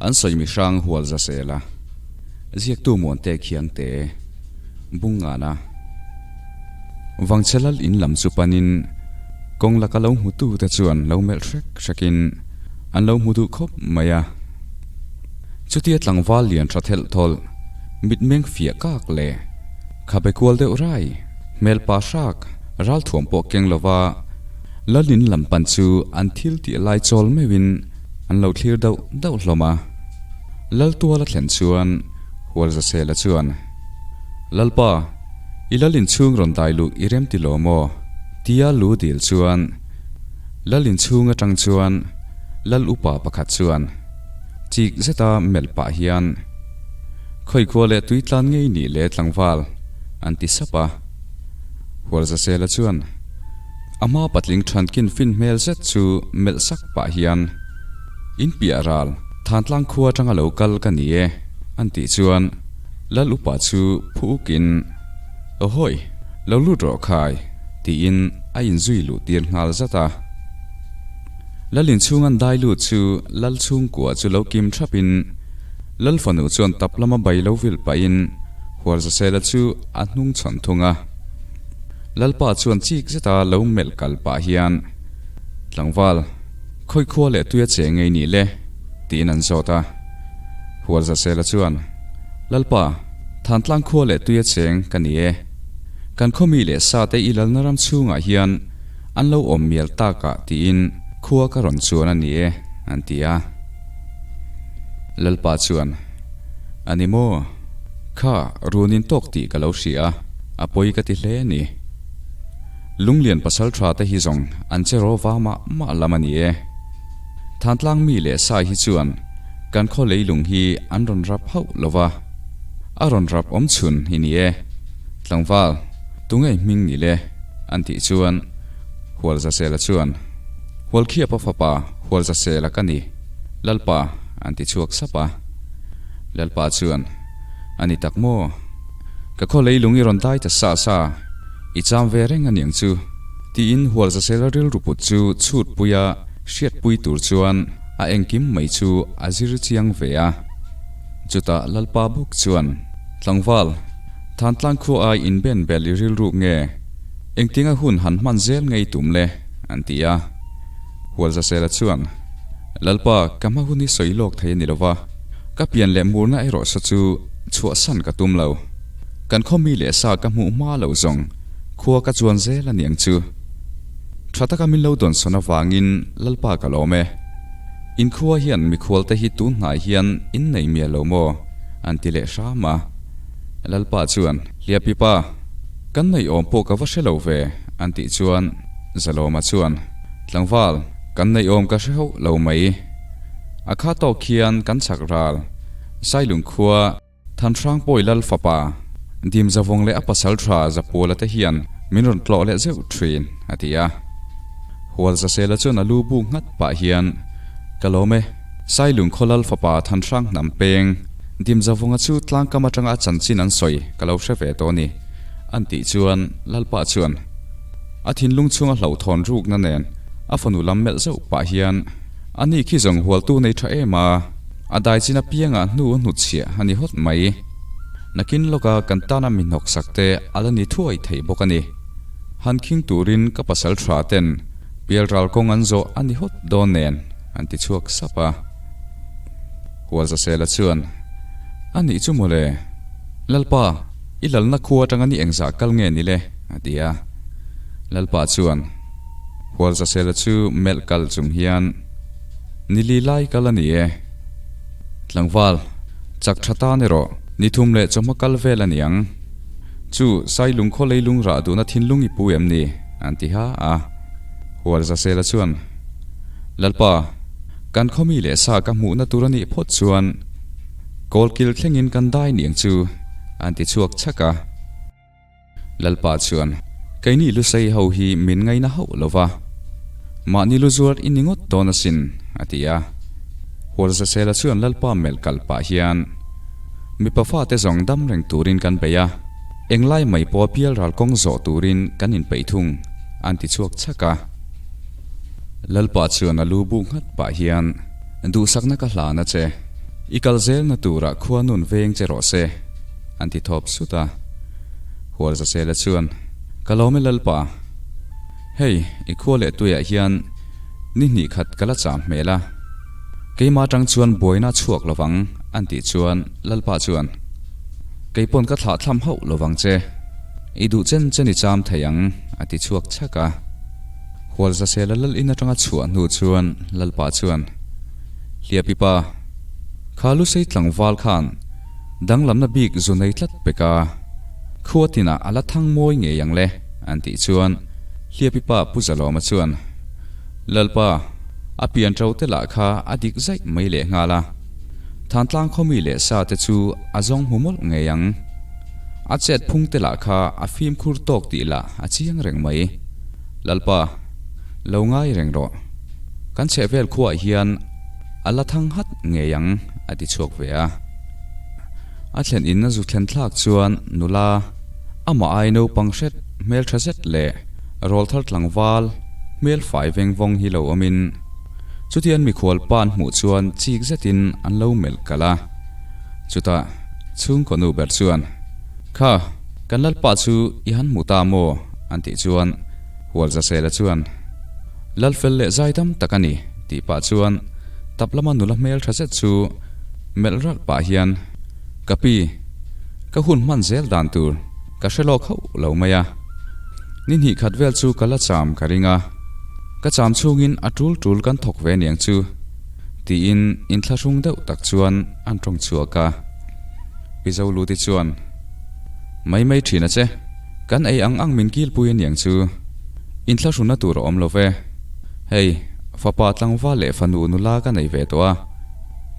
An sawi mi hrang hual za sel a, ziaktu Muante Khiangte Bungngana Vangchhe lal in lam chu panin kawng laka lo hmutu te chuan lo melh hrek hrekin an lo hmu duh khawp mai a. Chutia tlangval lian tha thelh thawlh, mitmeng fiah kak leh khabe kual deuh rai, hmel pa hrak, ralthuam pawh keng lova Lalin lam pan chu an thil tih lai chawl meuhin an lo thlir dauh dauh hlawm a. Lal tuala thlen chuan Hualzasela chuan, Lalpa, i Lalin chhung rawn dai luh i rem ti lo maw? tia lu dil chuan Lalin chhung atang chuan Lal upa pakhat chuan, Chik zeta melh pah hian, Khawikhua leh tui tlan ngei nih le tlangval, an ti sap a. Hualzasela chuan a hma patling thankin fin hmel zet chu melh sak pah hian, In piah ral, Thantlang khua atanga lo kal ka ni e, an tih chuan Lal upa chu phu ukin, Aw hawi, lo lut rawh khai, tiin a inzui luh tir nghal zat a. Lal inchhung an dai lut chu Lal chhungkua chu lo kim thap in Lal fanu chuan tap lama bai lo vil pah in Hualzasela chu a hnung chhawn thung a. Lalpa chuan chik zeta lo melh kal pah hian, Tlangval, khawi khua leh tuia che ngei nih le? tiin an zawt a. Hualzasela chuan, Lalpa, Thantlang khua leh tuia cheng ka ni e. Kan khawmi leh sa te i lalna ram chhungah hian An lo awm mial tak ah tiin khua ka rawn chuan a ni e, an ti a. Lalpa chuan, A ni maw? Kha, run in tawk tih ka lo hria a, a pawi ka ti hle a ni. Lunglian pasal tha te hi zawng an che raw va mah mah lam a ni e. Thantlang mi leh sai hi chuan kan khaw leilung hi an rawn rap hauh lo va, a rawn rap awm chhun i ni e. Tlangval, tunge hming ni le? An tih chuan Hualzasela chuan, Hualkhiapa fapa Hualzasela ka ni, Lalpa, an ti chhuak sap a. Lalpa chuan, A ni tak maw? Ka khaw leilung i rawn dai ta sa sa, i cham ve reng a niang chu, tiin Hualzasela rilru put chu chhutpuia hriatpui tur chuan a engkim mai chu a zir chiang ve a. Chutah Lalpa bawk chuan, Tlangval, Thantlang khua ai inben bel i rilruk nge? Engtinga hun han hman zel ngei tum le? an ti a. Hualzasela chuan, Lalpa, ka hma hun hi sawi lawk thei a ni lova, ka pian leh murna erawh saw chu chhuahsan ka tum lo. Kan khaw mi leh sa ka hmuh hma lo zawng khua ka chuan zel a niang chu. Tha taka min lo dawnsawn avangin Lalpa ka lawm e. Inkhua hian mikhualte hi tun hnai hian in nei mial lo maw? an ti leh hram a. Lalpa chuan, Hliapipa, kan nei awm pawh ka va hre lo ve, an tih chuan Zalawma chuan, Tlangval, kan nei awm ka hre hauh lo mai. A kha tawk khian kan chak ral, Sailung khua, Thanhrang Pawi Lal fapa, Dimzavawng leh a pasal tha Zapuala te hian min rawn tlawh leh zeuh thin, a ti a. Hualzasela chuan a lu bu nghat pah hian, Ka lawm e, Sailung khaw Lal fapa Thanhrang hnam peng, Dimzavunga chu tlangkam atanga a chanchin an sawi ka lo hre ve tawh a ni, an tih chuan Lalpa chuan a thinlung chhunga hlauhthawn rukna nen a fanu lam melh zauh pah hian, Ani khi zawng hualtu nei tha em a, a dai chin apiangah hnu a hnutchhiah a ni hawt mai. Nakin lawka kan tana mi hnawksak te a la ni thuai thei bawk a ni. Han khing turin ka pasal tha ten pialral kawng an zawh a ni hawt dawn nen, an ti chhuak sap a. Hualzasela chuan, A nih chu mawle, Lalpa, i lalna khua atanga ni engzah kal nge ni le? a ti a. Lalpa chuan, Hualzasela chu melh kal chung hian, Ni li lai kal a ni e. Tlangval, chak tha tan erawh ni thum leh chawhma kal vel a ni ang. Chu, Sailung khaw leilung rah duhna thinlung i pu em ni? an ti ha a. Hualzasela chuan, Lalpa, Kan khawmi leh sa ka hmuhna tur a nih phawt chuan kawlkil thlengin kan dai niang chu an ti chhuak chhak a. Lalpa chuan, Keini Lusei ho hi min ngaina hauh lo va, mahni lu zuar i ni ngawt dawn asin, a ti a. Hualzasela chuan Lalpa melh kal pah hian, Mipa fate zawng dam reng turin kan bei a. Englai mai pawh pial ral kawng zawh turin kan inpeih thung, an ti chhuak chhak a. Lalpa chuan a lu bu nghat pah hian, Duhsakna ka hlan a che, i kal zelna turah khua nun veng che rawh se, an ti thawp sut a. Hualzasela chuan, Ka lawm e Lalpa. Hei, i khua leh tuiah hian ni hnih khat ka la cham hmel a. Keimah atang chuan buaina chhuak lovang, an tih chuan Lalpa chuan, Kei pawn ka thlah thlam hauh lovang che. I duh chen chen i cham thei ang, a ti chhuak chhak a. Hualzasela lal in atanga chhuah hnu chuan Lalpa chuan, Hliapipa, kha Lusei tlangval khan danglamna bik zu nei tlat pek a, khua tinah a la thang mawi ngei ang le, an tih chuan Hliapipa Pu Zalawma chuan, Lalpa, a pian ṭo te lah kha a dik zaih mai leh nghal a, Thantlang khawmi leh sa te chu a zawng hmu mawlh ngei ang. A chet phung te lah kha a fimkhur tawk tih lah a chiang reng mai. Lalpa, lo ngai reng rawh. Kan chhehvel khuaah hian a la thang hat ngei ang, a ti chhuak ve a. A thlen in a zu thlen thlak chuan nula, amah ai naupang hret hmeltha zet leh rawlthar tlangval hmel fai veng vawng hi lo awmin chutian mikhual pa an hmuh chuan chik zetin an lo melh kalh a. Chutah chhungkaw nu ber chuan, Kha, kan lalpa chu i han hmu ta maw? an tih chuan Hualzasela chuan, Lalfel leh zai dam tak a ni, tih pah chuan tap lama nula hmel tha zet chu melh ralh pah hian, Ka pi, ka hun hman zel dan tur ka hre lawk hauh lo mai a. Ni hnih khat vel chu ka la cham ka ring a, ka cham chhungin a tul tul kan thawk ve niang chu, tiin inthlahrung deuh tak chuan an tawng chhuak a. Pi Zoluti chuan, Mai mai thin a che, kan ei ang ang min kilpui aniang chu, inthlahrunna tur a awm lo ve. Hei, fapa tlangval leh fanu nula ka nei ve tawh a,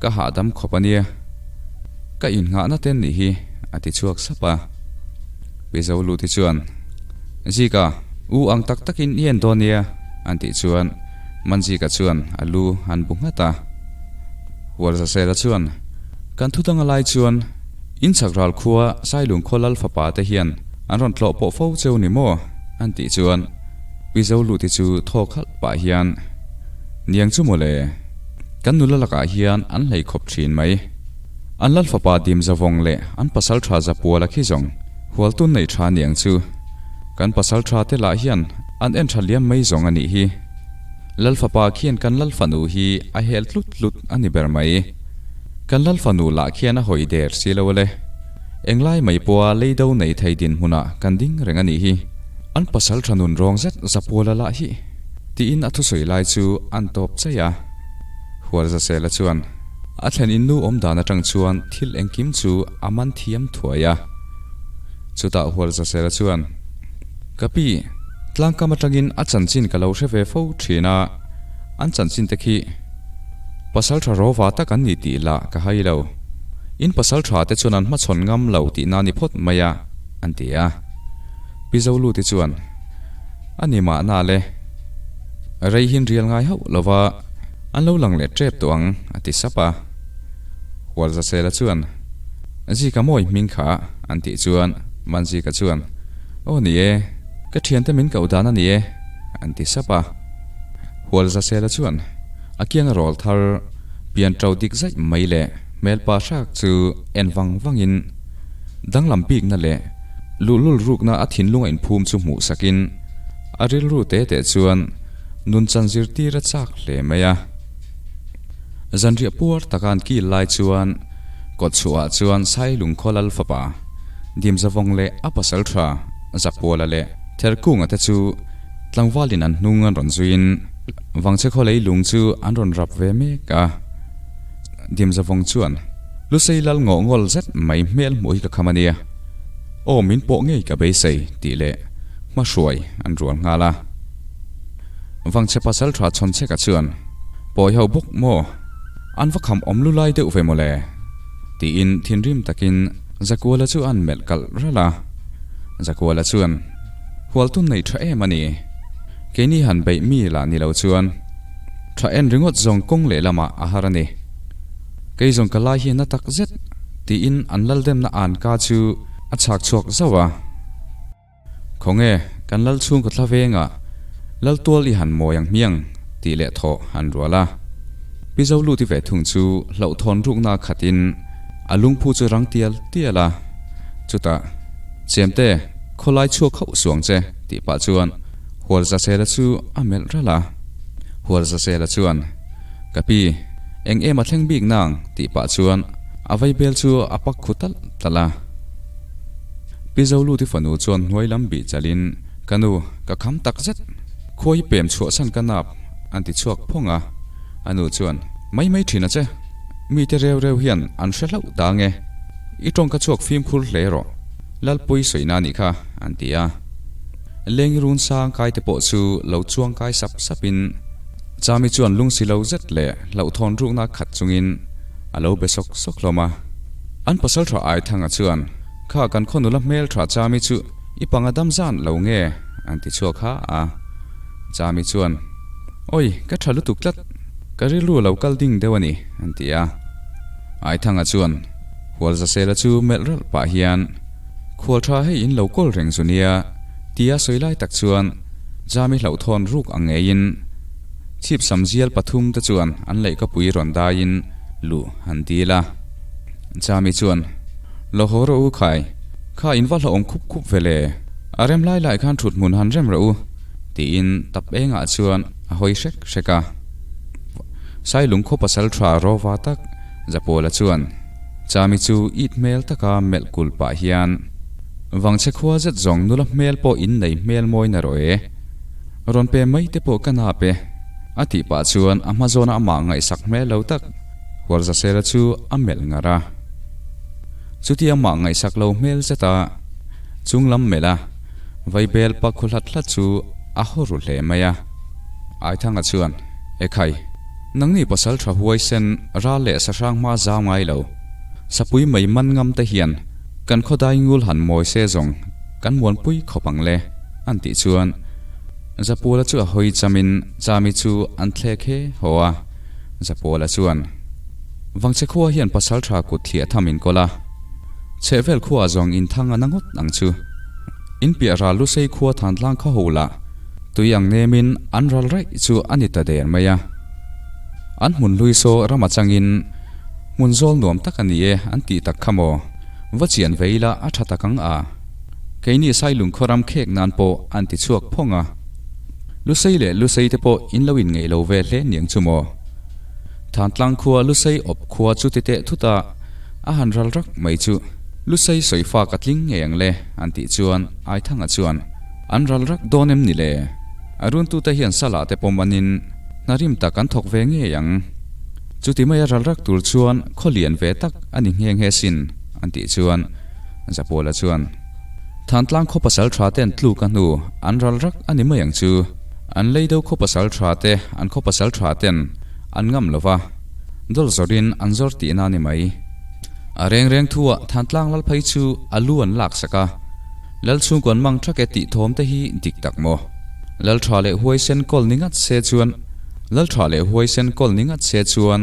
ka hahdam khawp ania. Ka innghahna te nih hi, a ti chhuak sap a. Pi Zoluti chuan, Zika, u ang tak takin i en dawn nia, an tih chuan Manzika chuan a lu an bu nghat a. Hualzasela chuan, Kan thu dang a lai chuan, in chak ral khua Sailung khaw lal fapa te hian an rawn tlawh pawh fo cheu ni maw? an tih chuan Pi Zoluti chu thaw khalh pah hian, Niang chu mawle, kan nula lakah hian an hlei khawp thin mai. An lal fapa dim zavawng leh an pasal tha zapuala khi zawng hualtun nei tha niang chu. Kan pasal tha te lah hian an en tha liam mai zawng a nih hi. Lal fapa khian kan lal fanu hi a hel tlut tlut a ni ber mai. Kan lal fanu lah khian a hawi der si lo ale. Englai mai pawha lei do nei thei dinhmunah kan ding reng a nih hi. An pasal tha nun rawng zet zapuala lah hi tiin a thusawi lai chu an tawp chaih a. Hualzasela chuan a thlen in nu awm dan atang chuan thil engkim chu a man thiam thuai a. Chutah Hualzasela chuan, Ka pi, tlangkam atangin a chanchin ka lo hre ve fo thin a, an chanchin te khi pasal tha rawva tak an ni tih lah ka hai lo. In pasal tha te chuan an hmachhawn ngam lo tihna ni phawt mai a, an ti a. Pi Zoluti chuan, A ni mahna le, rei hin rial ngai hauh lova an lo lang leh tep tawh ang, a ti sap a. Hualzasela chuan, Zika mawi hming kha, an tih chuan Manzika chuan, Aw ni e, ka thiante min koh dan a ni e, an ti sap a. Hualzasela chuan a kianga rawl thar pian ṭo dik zaih mai leh hmelpa hrak chu en vang vangin danglam bikna leh luhlul rukna a thinlung a inphum chu hmuh sakin a rilru te te chuan nunchan zirtir a chak hle mai a. Zanriah puar taka an kil lai chuan kawtchhuahah chuan Sailung khaw lal fapa Dimzavawng leh a pasal tha Zapuala leh Therkunga te chu tlangvalin an hnung an rawn zuiin Vangchhe khaw leilung chu an rawn rap ve mek a. Dimzavawng chuan Lusei lal ngawh ngawl zet mai hmel hmuh hi ka kham a nia, aw min pawh ngei ka beisei tih leh hmahruai an rual nghal a. Vangchhe pasal tha Chhawnchheka chuan, Pawi ho bawk maw? An va kham awm lu lai deuh ve mawle? tiin thinrim takin Zakuala chu an melh kalh ralh a. Zakuala chuan, Hualtun nei tha em a ni. Keini han beih mi lah ni lo chuan tha en ringawt zawng kawng lehlamah a har a ni. Kei zawng ka lai hi na tak zet, tiin an laldemna an ka chu. a chhak chhuak zauh a. Khawnge, kan lal chhungkaw thla vengah lal tual i han mawi ang hmiang tih leh thawh an rual a. Pi Zoluti ve thung chu hlauhthawn rukna khatin a lungphu chu rang tial tial a. Chutah, Chemte, khawlai chhuak hauh suang che tih pah chuan Hualzasela chu a melh ralh a. Hualzasela chuan, Ka pi, eng em a thleng bik nang tih pah chuan a vaibel chu a pak khu talh talh a. Pi Zoluti fanu chuan hnuai lam bih chalin, Ka nu, ka kham tak zet. Khua hi pem chhuahsan ka nap, an ti chhuak phawng a. A nu chuan, Mai mai thin a che. Mite reu reu hian an hre hlauh ta nge. I tawng ka chhuak fimkhur hle rawh. Lalpui sawina a nih kha, an ti a. Lengi run sang kai te pawh chu lo chuang kai sap sapin Chami chuan lungsi lo zet leh hlauhthawn rukna khat chungin a lo be sawk sawk hlawm a. An pasal tha Aithanga chuan, Kha kan khaw nula hmel tha Chami chu i panga dam zan lo nge? an ti chhuak ha a. Chami chuan, Awi, ka tha lutuk tlat, ka rilru a lo kal ding deuh a ni, an ti a. Aithanga chuan, Hualzasela chu melh ralh pah hian, Khual tha hei in lo kawl reng zu nia, tia sawi lai tak chuan Jami hlauhthawn ruk ang ngeiin chhip sam zial pathum te chuan an lehkapui rawn daiin luh an dil a. Jami chuan, Lo haw rawh u khai, kha in va hlauhawm khup khup ve le, a rem lai lai khan thut hmun han rem rawh u, tiin tap engah chuan a hawi hrek hrek a. Sailung khaw pasal tha rawva tak Zapawla chuan, Chami chu it hmel taka melh kul pah hian, Vangchhe khua zet zawng nula hmel pawh in nei hmel mawi na rawh e. Rawn pe mai te pawh ka nap e. A tih pah chuan a hma zawna amah ngaihsak hmel lo tak Hualzasela chu a melh ngar a. Chuti amah ngaihsak lo hmel zeta chung lam melh a, Vaibel pa khu hlat hlat chu a haw ru hle mai a. Aithanga chuan, Ekhai. Nangni pasal tha huaisen ral leh sahrang hma zau ngai lo. Sapui mai man ngam te hian kan khawdai ngul han mawi se zawng kan muanpui khawp ang le, an tih chuan Zapawla chu a hawi chamin Chami chu an thlek he haw a. Zapawla chuan, Vangchhe khua hian pasal tha kut thliah tham in kawl a, chhehvel khuaah zawng in thang a na ngawt ang chu. In piah ral Lusei khua Thantlang khaw ho lah tui ang nemin an ral raih chu a ni ta der mai a. An hmun hlui saw ram atangin hmun zawl nuam tak a ni e an tih tak kha maw? Va chian ve ila a tha tak ang a. Keini Sailung khaw ram khek nan pawh an ti chhuak phawng a. Lusei leh Lusei te pawh in lo inngeih lo ve hle niang chu maw? Thantlang khua Lusei awp khua chu ti teh thut a, a han ral rak mai chu. Lusei sawi fak a tling ngei ang le an tih chuan Aithanga chuan an ral rak dawn em ni le? A runtute hian salah te pawm anin hna rim tak an thawk ve ngei ang. Chuti maia ral rak tur chuan khaw lian ve tak a ni nghe nghe sin an tih chuan Zapawla chuan Thantlang khaw pasal tha ten tluk a hnu an ral rak a ni mai ang chu. An lei deuh khaw pasal tha te an khaw pasal tha ten an ngam lo va, dawl zawrin an zawr tihna a ni mai. A reng reng thuah Thantlang lal phei chu a lu an lak sak a, Lal chhungkuan mang thak e tih thawm te hi dik tak maw? Lal tha leh huaisen kawl ni ngat se chuan Lal tha leh huaisen kawl ni ngat se chuan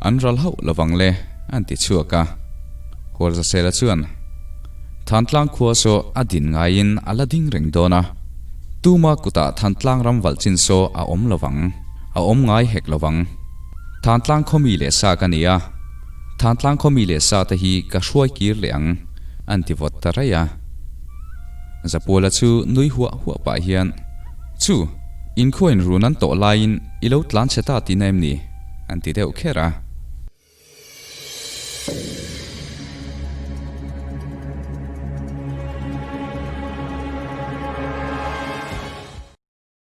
an ral hauh lovang le an ti chhuak a. Hualzasela chuan Thantlang khua saw a din ngaiin a la ding reng dawn a, tuma kutah Thantlang ram valh chin saw a awm lovang, a awm ngai hek lovang. Thantlang khaw mi leh sa ka ni a. Thantlang khaw mi leh sa te hi ka hruai kir leh ang, an ti vawt ta raih a. Zapuala chu nui huah huah pah hian, Chu, in khuain run an tawh laiin i lo tlan chhe ta tihna em ni? an ti deuh kher a.